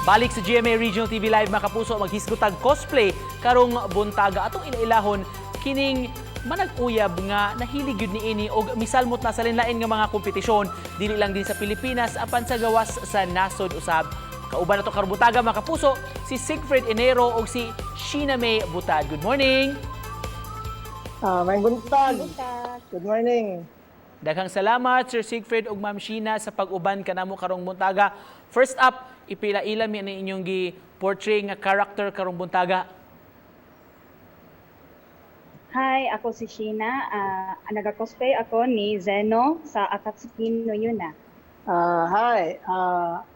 Balik sa GMA Regional TV Live, mga kapuso, maghisgutag cosplay karong buntaga. Atong ilailahon kining manag-uyab nga nahilig yun niini og misalmot na sa lain nga mga kompetisyon dili lang din sa Pilipinas apan sa gawas sa nasod usab. Kauban nato karong buntaga, mga kapuso, si Siegfried Enero og si Sheena May Butad. Good morning. Maayong buntag. Good morning. Daghang salamat, Sir Siegfried ug Ma'am Sheena, sa pag-uban kanamo karong buntaga. First up, ipila-ila mi ani inyong gi-portray nga character karong buntaga. Hi, ako si Sheena. Naga-cosplay ako ni Zeno sa Akatsuki no Yuna. Hi,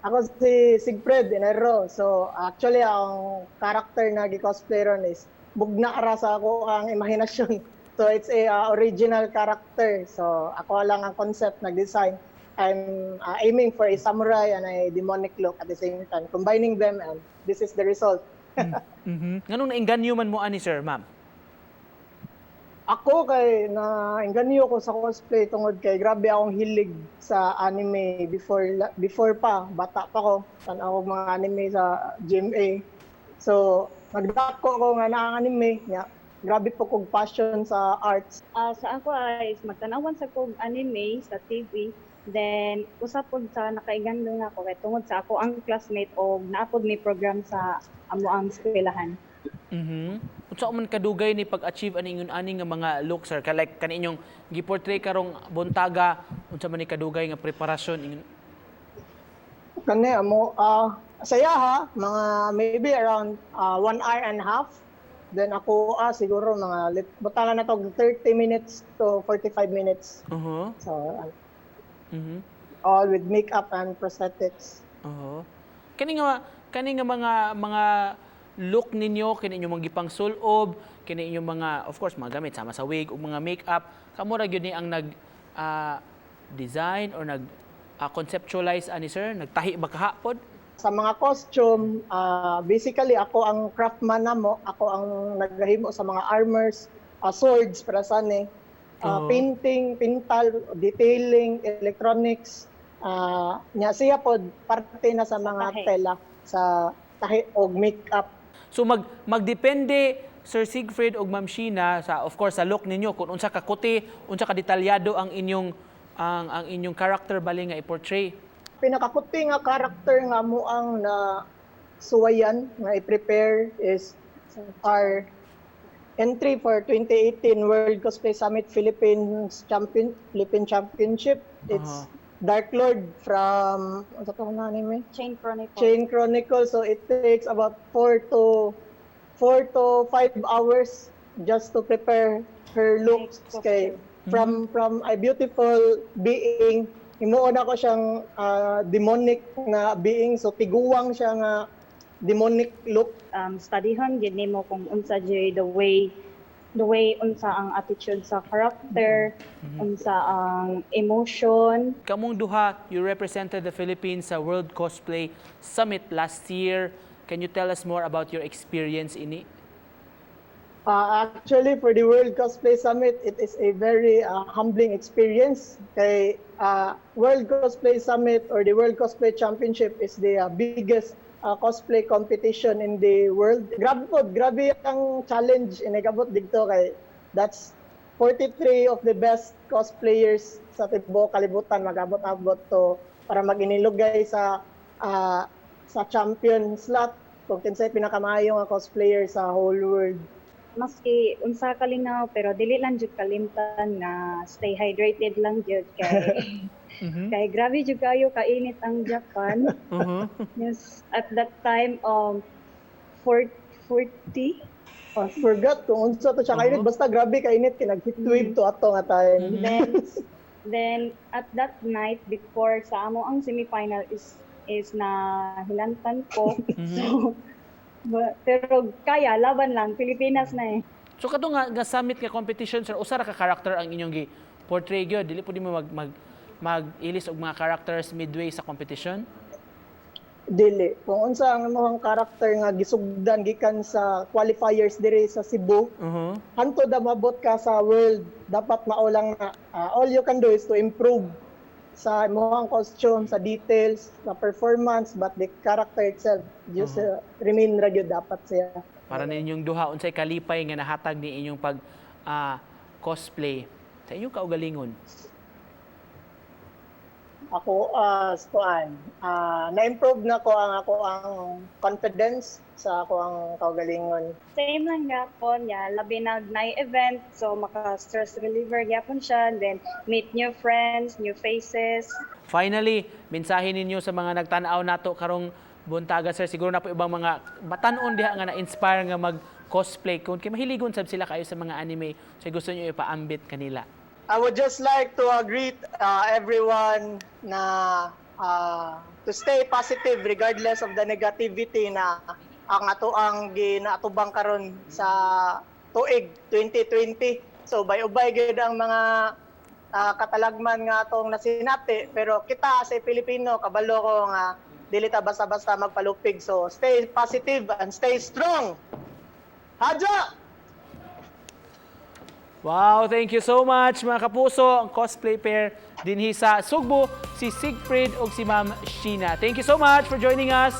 ako si Siegfried Enero. So, actually, ang character na gi-cosplay ron is bugna ra sa akoang imahinasyon. So, it's a original character. So, ako lang ang concept, nag-design. I'm aiming for a samurai and a demonic look at the same time, combining them, and this is the result. Nganong nainganyo man mo ani, sir, ma'am? Ako kay na inganyo ko sa cosplay tungod kay grabe akong hilig sa anime before pa, bata pa ko, tan-aw og mga anime sa GMA. So nagdako ko nga naa ang anime nya, grabe po kog passion sa arts. Sa ako ay magtanawan sa kog anime sa TV. Then usa pod sa nakainganyo nga ako kay tungod sa ako ang classmate og naa pod ni program sa amo ang eskwelahan. Unsa man kadugay ni pag-achieve ani ingon ani nga mga look, sir? Ka like kani inyong gi-portray karong buntaga, unsa man ni kadugay nga preparasyon ingon? Kani amo saya ha, mga maybe around 1 hour and a half. Then ako siguro mga butangan na to 30 minutes to 45 minutes. So all with makeup and prosthetics. Oo. Kani nga mga look ninyo, kini inyong mga gipangsul-ob, kini inyong mga, of course, mga gamit sama sa wig ug mga makeup, kamo ra gyud ni ang nag design or nag conceptualize ani, sir? Nagtahi ba kahapon? Sa mga costume, basically ako ang craftsman namo, ako ang naghahimo sa mga armors, swords para sa ni, painting, pintal, detailing, electronics, nya siya pod parte na sa mga Tahi. Tela sa tahi og makeup. So magdepende, Sir Siegfried ug Ma'am Sheena, sa, of course, sa look ninyo kung unsa ka kuti, unsa ka detalyado ang inyong character bali nga i-portray. Pinakakuti nga character nga mo ang na suwayan nga i-prepare is our entry for 2018 World Cosplay Summit Philippines Champion Philippine Championship. It's Dark Lord from ano to na anime? Chain Chronicle. Chain Chronicle. So it takes about 4 to 5 hours just to prepare her looks kay from a beautiful being, himuon ako siyang demonic na being, so tiguang siya nga demonic look. Studyhon gid nimo kung unsa jud the way unsa ang attitude sa character, unsa ang emotion. Kamong duha, you represented the Philippines sa World Cosplay Summit last year. Can you tell us more about your experience ini? Actually, for the World Cosplay Summit, it is a very humbling experience. Kay World Cosplay Summit or the World Cosplay Championship is the biggest cosplay competition in the world. Grabe po, grabe ang challenge inigabot dito kay that's 43 of the best cosplayers sa tibuok kalibutan magabot-abot to para maginilugay sa champion slot kung kinsay pinakamaayo nga cosplayer sa whole world. Maski unsa kalingaw, pero dili lang jud kalimtan nga stay hydrated lang jud kay grabe jud kayo kainit ang Japan. Yes, at that time 40. I forgot kung unsa to siya kainit. Basta grabe kainit kay nag heat wave to ato nga time. Then at that night before sa amo ang semifinal is na hilantan ko. So but, pero kaya, laban lang, Pilipinas na eh. So kato nga summit nga competition, sir, usa ra ka character ang inyong gi portray gyud? Dili pud mo mag mag mag-ilis og mga characters midway sa competition? Dili. Kung unsa ang imong character nga gisugdan gikan sa qualifiers diri sa Cebu, hantod na mabot ka sa world, dapat mao lang na all you can do is to improve. sa imong costume, sa details, sa performance, but the character itself just remain ra gyud dapat siya. Para ninyong duha, unsay kalipay nga nahatag ni inyong pag cosplay sa inyong kaugalingon? Ako as kuan, na-improve na ko ang ako ang confidence sa ako ang kaugalingon. Same lang gapon, yeah, labi nag na event, so maka stress reliever gyapon siya, and then meet new friends, new faces. Finally, mensahe ninyo sa mga nagtan-aw nato karong buntaga, sir. Siguro na po ibang mga batan-on diha nga na-inspire nga mag-cosplay kung kay mahiligon sab sila kayo sa mga anime. So gusto niyo ipaambit kanila. I would just like to greet everyone na to stay positive regardless of the negativity na ang ato ang ginaatubang karon sa tuig 2020. So ubay-ubay gyud ang mga katalagman nga atong nasinati, pero kita sa Pilipino, kabalo ko nga dili ta basta-basta magpalupig. So stay positive and stay strong. Hadja! Wow, thank you so much, mga kapuso. Ang cosplay pair dinhi sa Sugbo, si Siegfried ug si Ma'am Sheena. Thank you so much for joining us.